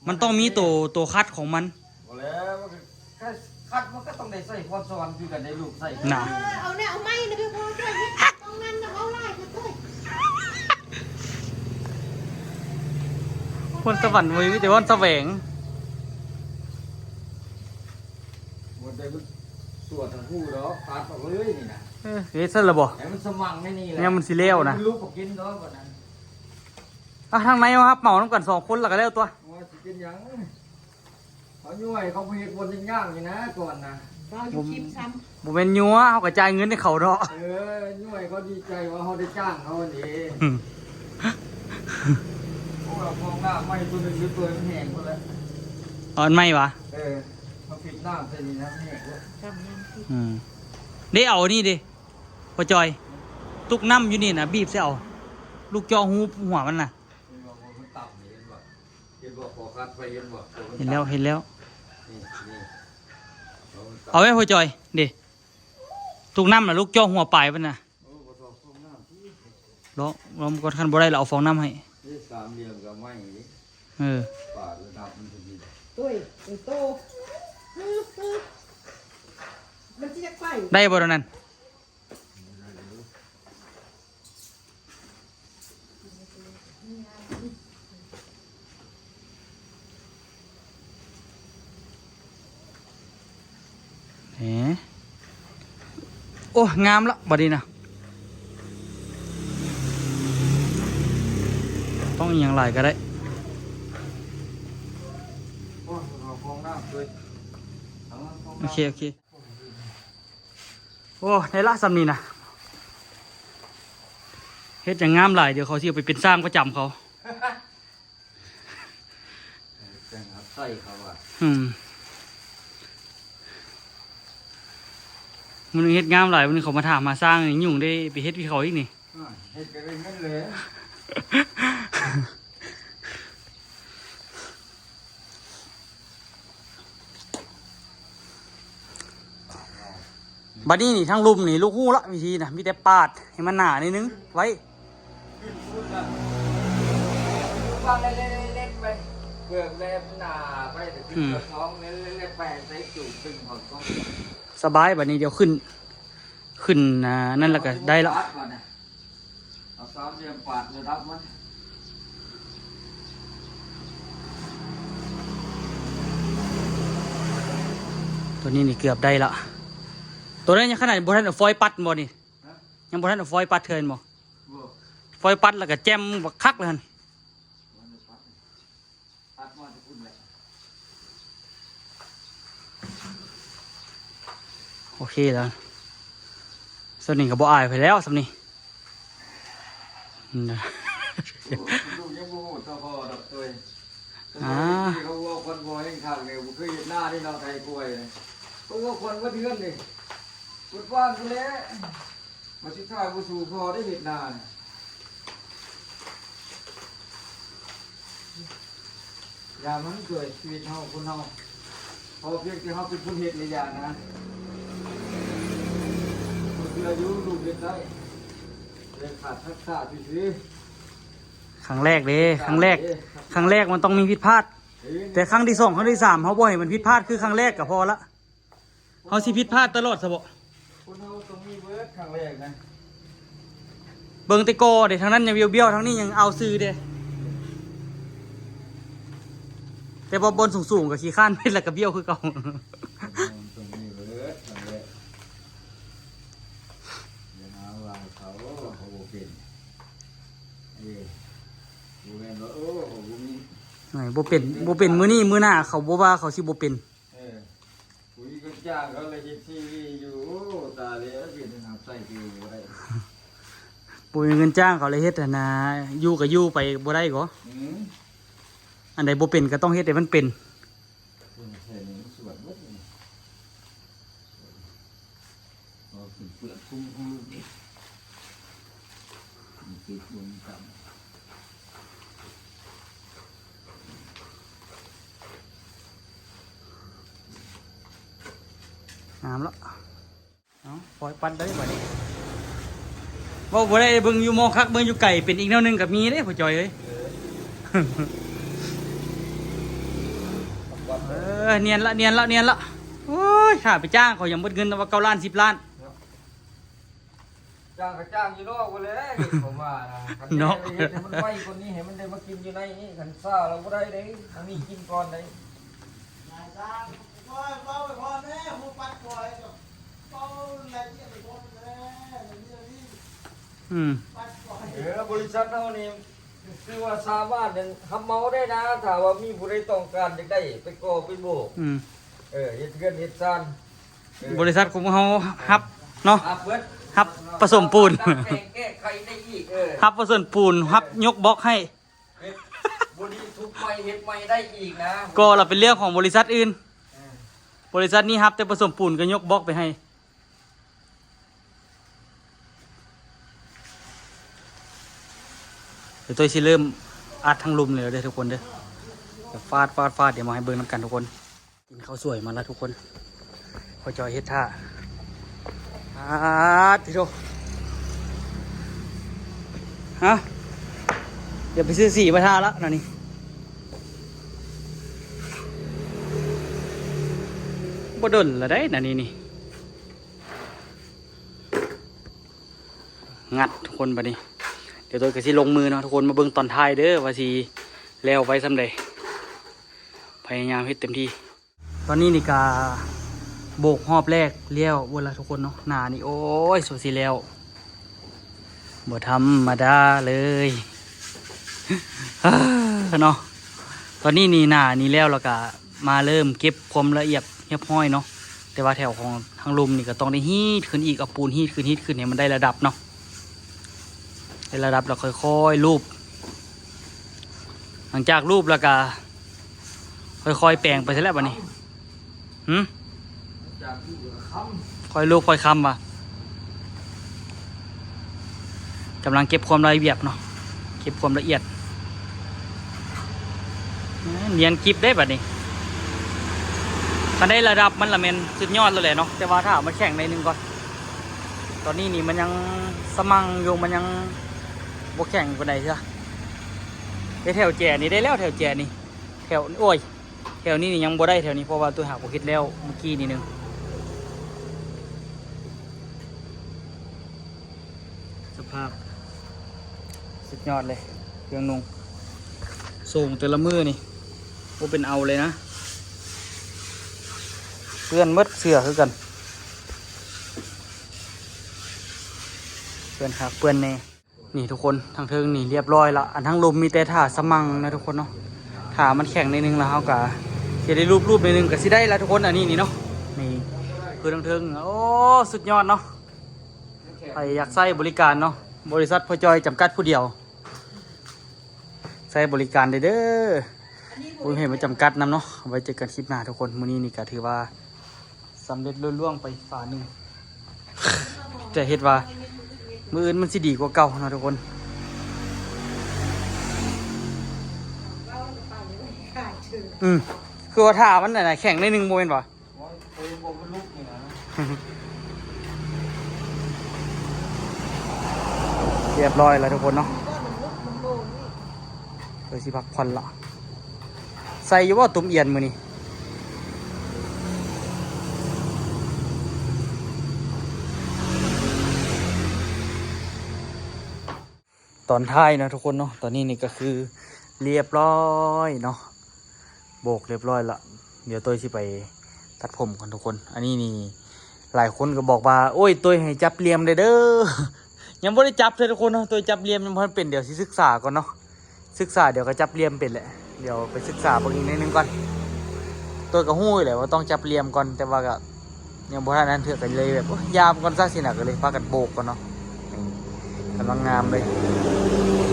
ມັນຕ້ອງມີໂຕ ໂຕຂັດຂອງມັນ. ບໍ່ແລ້ວ ມັນກໍ ຄັດມັນກໍຕ້ອງໄດ້ໃຊ້ພອນສະຫວັນຄືກັນເດ້ລູກ ໃຊ້ນະ. ເອີ ເອົາແນວ ເອົາໄມ້ນະ ໄປພໍຊ່ວຍເຮັດ ຕ້ອງນັ້ນນະ ເວົ້າຫຼາຍກວ່າຊ່ວຍ. ພອນສະຫວັນບໍ່ມີ ມີແຕ່ພອນສະແຫວງ. ບໍ່ໄດ້ ມັນສວດທັງຄູ່ດອກ ຕັດອອກເລີຍນີ້ນະ. ເອີ ເຮັດຊັ້ນລະບໍ່? ໃຫ້ມັນສະໝັ່ງໃນນີ້ແຫຼະ ຍາມມັນຊິແລ້ວນະ ມັນລຸກອອກກິນດອກບັດນັ້ນ. ອ່ະ ທາງໃນເຮົາຮັບເໝົານຳກັນສອງຄົນລະກໍແລ້ວຕົວະ. ໂອ້ຍ ຊິເປັນຫຍັງ ເຮົາຍ້ວຍເຂົາໄປເຮັດບ່ອນຍາກໆນີ້ນະ ກ່ອນນະ. ເວົ້າຢູ່ຄລິບຊ້ຳ ບໍ່ແມ່ນຍົວະ ເຮົາກໍຈ່າຍເງິນໃຫ້ເຂົາເນາະ. ເອີ ຍ້ວຍເຂົາດີໃຈວ່າເຮົາໄດ້ຈ້າງເຂົາຫັ້ນເດ້. ອືມ ໂອ້ຍ ເອົາຟອງນ້ຳໃໝ່ຕົວໜຶ່ງ ຕົວມັນແຫ້ງພຸ້ນແຫຼະ. ເອົາອັນໃໝ່ຫວາ? ເອີ ເຮົາປິດນ້ຳໃສ່ນີ້ນະ ມັນແຫ້ງເດ້. ອືມ ເດ້ ເອົາອັນນີ້ເດ້ ພໍ່ຈ່ອຍ ຕຸກນ້ຳຢູ່ນີ້ນະ ບີບໃສ່ເອົາ ລູກເຈາະຮູຫົວມັນນະ. ເຫັນບໍ່ ມັນຕ່ຳນີ້ ເຫັນບໍ່? ເຫັນບໍ່? ຂໍຂັດໄປ ເຫັນບໍ່? ເຫັນແລ້ວ ເຫັນແລ້ວ. ນີ້ ນີ້ ເອົາໄວ້ພໍ່ຈ່ອຍ ເດ້ ຕຸກນ້ຳນະ ລູກເຈາະຫົວປາຍມັນນະ. ເອີ ບໍ່ຕ້ອງຟອງນ້ຳຕິ ລອງ ລອງກ່ອນ ຄັນບໍ່ໄດ້ລະເອົາຟອງນ້ຳໃຫ້. ນີ້ສາມຫຼ່ຽມກໍໄມ້ນີ້ ເອີ ປາດລະດັບມັນຈັ່ງຊີ້. ໂອ້ຍ ໂຕ ມັນຊິຢາກໄປ ໄດ້ບໍ່ຕອນນັ້ນ? ເອີ ໂອ້ ງາມລະບັດນີ້ນະ ຕ້ອງອີ່ຫຍັງຫຼາຍກໍໄດ້. ໂອເຄ ໂອເຄ. ໂອ້ ໄດ້ລະສ່ຳນີ້ນະ ເຮັດຫຍັງງາມຫຼາຍ ດຽວເຂົາຊິເອົາໄປເປັນຊ່າງປະຈຳເຂົາ. ເອີ ຈັ່ງຮັບໃຊ້ເຂົາວ່າ. ອືມ ມື້ໜຶ່ງເຮັດງາມຫຼາຍ ມື້ໜຶ່ງເຂົາມາຖາມຫາຊ່າງ ຫຍຸ້ງໄດ້ໄປເຮັດໃຫ້ເຂົາອີກນີ້. ອ່າ ເຮັດກໍໄດ້ເງິນແຫຼະ. ບັດນີ້ນີ້ທາງລຸ່ມນີ້ລູກຮູ້ລະວິທີນະ ມີແຕ່ປາດໃຫ້ມັນໜາໜ້ອຍໜຶ່ງໄວ້ ຂຶ້ນພຸ້ນລະ ວາງເລັກໆໄປ ເພື່ອແບບໜາໄປ ແລ້ວຂຶ້ນ ອືມ ກະຊອງເລັກໆໄປ ໃສ່ຈູງຕຶງເຂົ້າ ສະບາຍ. ບັດນີ້ດຽວຂຶ້ນ ຂຶ້ນ ອ່າ ນັ້ນລະກະໄດ້ລະ. ເອົາສາມຫຼ່ຽມປາດລະດັບມັນ ຕົວນີ້ນີ້ເກືອບໄດ້ລະ. ຕົວນັ້ນຍັງຂະໜາດບໍ່ທັນເອົາຟອຍປັດບໍ່ນີ້? ຮະ? ຍັງບໍ່ທັນເອົາຟອຍປັດເທື່ອແມ່ນບໍ່? ບໍ່. ຟອຍປັດລະກະແຈ່ມບັກຄັກລະຫັ້ນ. ໂອເຄແລ້ວ ສ່ຳນີ້ກະບໍ່ອາຍໃຜແລ້ວ ສ່ຳນີ້. ລູກຍັງບໍ່ຮູ້ເທົ່າພໍ່ດອກໂຕຍ. ອ່າ ເຂົາເວົ້າຄວັນບໍ່ແຮງຄັກນີ້ ບໍ່ເຄີຍເຮັດນາເດ້ເນາະ ໄຖກວຍນີ້ ເຂົາເວົ້າຄວັນເບິດເຮືອນນີ້ ເບິດບ້ານພຸ້ນແຫຼະ. ມາສຸດທ້າຍບໍ່ສູ້ພໍໄດ້ເຮັດນານະ ຢ່າມັນຊ່ວຍຊີວິດເຮົາຄົນເຮົາ ພໍພຽງແຕ່ເຮົາເປັນຄົນເຮັດລະຢ່ານະ ເຮົາເຊື່ອຢູ່ລູກເຮັດໄດ້ ແຕ່ຂາດທັກສະຊື່ໆ. ຄັ້ງແລກເດ້ ຄັ້ງແລກ ຄັ້ງແລກມັນຕ້ອງມີຜິດພາດ ເອີ ແຕ່ຄັ້ງທີສອງ ຄັ້ງທີສາມ ເຮົາບໍ່ໃຫ້ມັນຜິດພາດຄືຄັ້ງແລກກະພໍລະ. ເຮົາຊິຜິດພາດຕະຫຼອດຊະບໍ? ຄົນເຮົາຕ້ອງມີເບິດຄັ້ງແລກນະ ເບິ່ງແຕ່ກໍເດ້ ທາງນັ້ນຍັງບ້ຽວໆ ທາງນີ້ຍັງເອົາຊື່ເດ້ ແຕ່ວ່າບ່ອນສູງໆກະຂີ້ຄ້ານເຮັດລະກະບ້ຽວຄືເກົ່າ. ຕ້ອງມີເບິດຄັ້ງແລກ ຢ່າຫາວ່າເຂົາ ເຂົາບໍ່ເປັນ ເອີ ບໍ່ແມ່ນວ່າ ໂອ້ ເຂົາບໍ່ມີ ບໍ່ເປັນ ບໍ່ເປັນມື້ນີ້ ມື້ໜ້າເຂົາບໍ່ວ່າເຂົາຊິບໍ່ເປັນ. ເອີ ບໍ່ມີເງິນຈ້າງເຂົາລະເຮັດຊີວີຢູ່ ໂອ້ ຕາຍແລ້ວ ເປັນຫຍັງຮັບໃຊ້ຄືບໍ່ໄດ້ ບໍ່ມີເງິນຈ້າງເຂົາລະເຮັດຫັ້ນນາ ຢູ່ກະຢູ່ໄປບໍ່ໄດ້ກໍ ອືມ ອັນໃດບໍ່ເປັນກະຕ້ອງເຮັດໃຫ້ມັນເປັນ. ເປັນແຄ່ນີ້ມັນສວນເບິດນີ້ ເອົາຂຶ້ນເປືອກຄຸມຂອງລູກນີ້ ມັນຕິດບົນກັນ ງາມລະ ເອົາ ປ່ອຍປັດເລີຍບາດນີ້ ເວົ້າບໍ່ໄດ້ ເບິ່ງຢູ່ໝໍຄັກ ເບິ່ງຢູ່ໄກເປັນອີກແນວໜຶ່ງກະມີເດ້ພໍ່ຈ່ອຍເອີຍ ເອີ ເອີ ນຽນລະ ນຽນລະ ນຽນລະ ໂອ້ຍ ຖ້າໄປຈ້າງເຂົາຍັງເບິດເງິນວ່າເກົ້າລ້ານ ສິບລ້ານ ເນາະ ຈ້າງກະຈ້າງຢູ່ນອກພຸ້ນແຫຼະ ເຂົາວ່ານະ ເນາະ ເຮັດໃຫ້ມັນໄວກວ່ານີ້ ໃຫ້ມັນໄດ້ມາກິນຢູ່ໃນນີ້ ຄັນຊ້າລະບໍ່ໄດ້ເດ້ ຕ້ອງມີກິນກ່ອນເດ້ ນາຍຊ່າງ ໂອ້ຍ ເວົ້າໄປພໍແນ່ ຮູ້ປັດປ່ອຍ ເວົ້າລາຍລະອຽດໄປໝົດແລ້ວ ອືມ ເອີ ບໍລິສັດເຮົານີ້ ຄືວ່າສາມາດຮັບເໝົາໄດ້ນະ ຖ້າວ່າມີຜູ້ໃດຕ້ອງການຢາກໄດ້ໄປກໍ່ໄປໂບກ ອືມ ເອີ ເຮັດເຮືອນເຮັດຊານ ເອີ ບໍລິສັດຂອງເຮົາຮັບເນາະ ຮັບເບິດ ຮັບປະສົມປູນ ແປງແກ້ໄຂໄດ້ອີກ ເອີ ຮັບປະສົມປູນ ເອີ ຮັບຍົກບລັອກໃຫ້ ເຮັດບໍ່ດີທຸບໃໝ່ເຮັດໃໝ່ໄດ້ອີກນະ ກໍລະເປັນເລື່ອງຂອງບໍລິສັດອື່ນ ເອີ ບໍລິສັດນີ້ຮັບແຕ່ປະສົມປູນກະຍົກບລັອກໄປໃຫ້ ດຽວໂຕຍຊິເລີ່ມອັດທາງລຸ່ມເລີຍເດີທຸກຄົນເດີ ຟາດ ຟາດ ຟາດ ດຽວມາໃຫ້ເບິ່ງນຳກັນທຸກຄົນ. ກິນເຂົ້າສວຍມາລະທຸກຄົນ ພໍ່ຈ່ອຍເຮັດທ່າ ອາດຕິໂທ ຮະ ດຽວໄປຊື້ສີມາທາລະນະນີ້ ບໍ່ດົນລະໄດ໋ນະນີ້ນີ້ ງັດທຸກຄົນ ບາດນີ້ ດຽວໂຕຍກະຊິລົງມືເນາະທຸກຄົນ ມາເບິ່ງຕອນທ້າຍເດີ ວ່າຊິແລ້ວໄວສ່ຳໃດ ພະຍາຍາມເຮັດເຕັມທີ່. ຕອນນີ້ນີ້ກະໂບກຮອບແລກແລ້ວເບິດລະທຸກຄົນເນາະ ໜ້ານີ້ ໂອ້ຍ ສົດຊິແລ້ວ ບໍ່ທຳມະດາເລີຍ ເນາະ. ຕອນນີ້ນີ້ໜ້ານີ້ແລ້ວ ແລ້ວກະມາເລີ່ມເກັບຄວາມລະອຽດຮຽບຮ້ອຍເນາະ ແຕ່ວ່າແຖວຂອງທາງລຸ່ມນີ້ກະຕ້ອງໄດ້ຮີດຂຶ້ນອີກ ເອົາປູນຮີດຂຶ້ນ ຮີດຂຶ້ນໃຫ້ມັນໄດ້ລະດັບເນາະ ໄດ້ລະດັບແລ້ວຄ່ອຍໆລູບ ຫຼັງຈາກລູບແລ້ວກະຄ່ອຍໆແປງໄປຊັ້ນແຫຼະບາດນີ້. ຫື ຄ່ອຍລູບຄ່ອຍຄຳວ່າ ກຳລັງເກັບຄວາມລະອຽດເນາະ ເກັບຄວາມລະອຽດ ນຽນກິບເດ້ບາດນີ້ ຄັນໄດ້ລະດັບມັນລະແມ່ນສຸດຍອດແລ້ວແຫຼະເນາະ ແຕ່ວ່າຖ້າມັນແຂງໜ້ອຍໜຶ່ງກ່ອນ. ຕອນນີ້ນີ້ມັນຍັງສະໝັ່ງຢູ່ ມັນຍັງບໍ່ແຂງປານໃດເທື່ອ. ແຕ່ແຖວແຈນີ້ໄດ້ແລ້ວ ແຖວແຈນີ້ ແຖວ ໂອ້ຍ ແຖວນີ້ນີ້ຍັງບໍ່ໄດ້ ແຖວນີ້ ເພາະວ່າໂຕຫາກບໍ່ເຮັດແລ້ວມື້ກີ້ນີ້ໜຶ່ງ. ສະພາບສຸດຍອດເລີຍ ເຄື່ອງນຸ່ງ ໂສ້ງແຕ່ລະມື້ນີ້ບໍ່ເປັນເອົາເລີຍນະ ເປື້ອນໝົດເສື້ອຄືກັນ ເປື້ອນຄັກເປື້ອນແນ່. ນີ້ທຸກຄົນ ທາງເທິງນີ້ລຽບຮ້ອຍລະ ອັນທາງລຸ່ມມີແຕ່ຖ້າສະໝັ່ງນະທຸກຄົນເນາະ ຖ້າມັນແຂງໜ້ອຍໜຶ່ງລະ ເຮົາກະຊິໄດ້ລູບໆໜ້ອຍໜຶ່ງກະຊິໄດ້ລະທຸກຄົນ. ອັນນີ້ນີ້ເນາະ ນີ້ຄືທາງເທິງ ໂອ້ ສຸດຍອດເນາະ. ໃຜຢາກໃຊ້ບໍລິການເນາະ ບໍລິສັດພໍ່ຈ່ອຍຈຳກັດຜູ້ດຽວ ໃຊ້ບໍລິການໄດ້ເດີ ບໍ່ມີໃຜມາຈຳກັດນຳເນາະ. ໄວ້ເຈີກັນຄລິບໜ້າທຸກຄົນ ມື້ນີ້ນີ້ກະຖືວ່າສຳເລັດລຸລ່ວງໄປຝາໜຶ່ງ ແຕ່ເຮັດວ່າມື້ອື່ນມັນຊິດີກວ່າເກົ່າເນາະທຸກຄົນ. ອືມ ຄືວ່າຖ້າມັນອັນນະແຂງໜ້ອຍໜຶ່ງບໍ່ແມ່ນບໍ່? ໂອ້ຍ ໂອ້ຍ ບໍ່ ມັນລຸກນີ້ນະ ຮຽບຮ້ອຍແລ້ວທຸກຄົນເນາະ ເອີ ຊິພັກຜ່ອນລະ. ໃສ່ຢູ່ບໍ່ຕຸ່ມອຽນມື້ນີ້? ຕອນທ້າຍເນາະທຸກຄົນເນາະ ຕອນນີ້ນີ້ກະຄືລຽບຮ້ອຍເນາະ ໂບກລຽບຮ້ອຍລະ ດຽວໂຕ້ຍຊິໄປຕັດຜົມກ່ອນທຸກຄົນ. ອັນນີ້ນີ້ຫຼາຍຄົນກະບອກວ່າ ໂອ້ຍ ໂຕ້ຍໃຫ້ຈັບຫຼ່ຽມແດ່ເດີ ຍັງບໍ່ໄດ້ຈັບເທື່ອທຸກຄົນເນາະ ໂຕ້ຍຈັບຫຼ່ຽມຍັງບໍ່ທັນເປັນ ດຽວຊິສຶກສາກ່ອນເນາະ ສຶກສາດຽວກະຈັບຫຼ່ຽມເປັນແຫຼະ ດຽວໄປສຶກສາເບິ່ງອີກໜ້ອຍໜຶ່ງກ່ອນ. ໂຕ້ຍກະຮູ້ຢູ່ແຫຼະວ່າຕ້ອງຈັບຫຼ່ຽມກ່ອນ ແຕ່ວ່າກະ ຍັງບໍ່ທັນອັນເທື່ອ ກະເລີຍແບບ ໂອ້ຍ ຢາມກ່ອນຊະຊີ້ນະ ກະເລີຍພາກັນໂບກກ່ອນເນາະ. ນີ້ກຳລັງງາມເລີຍ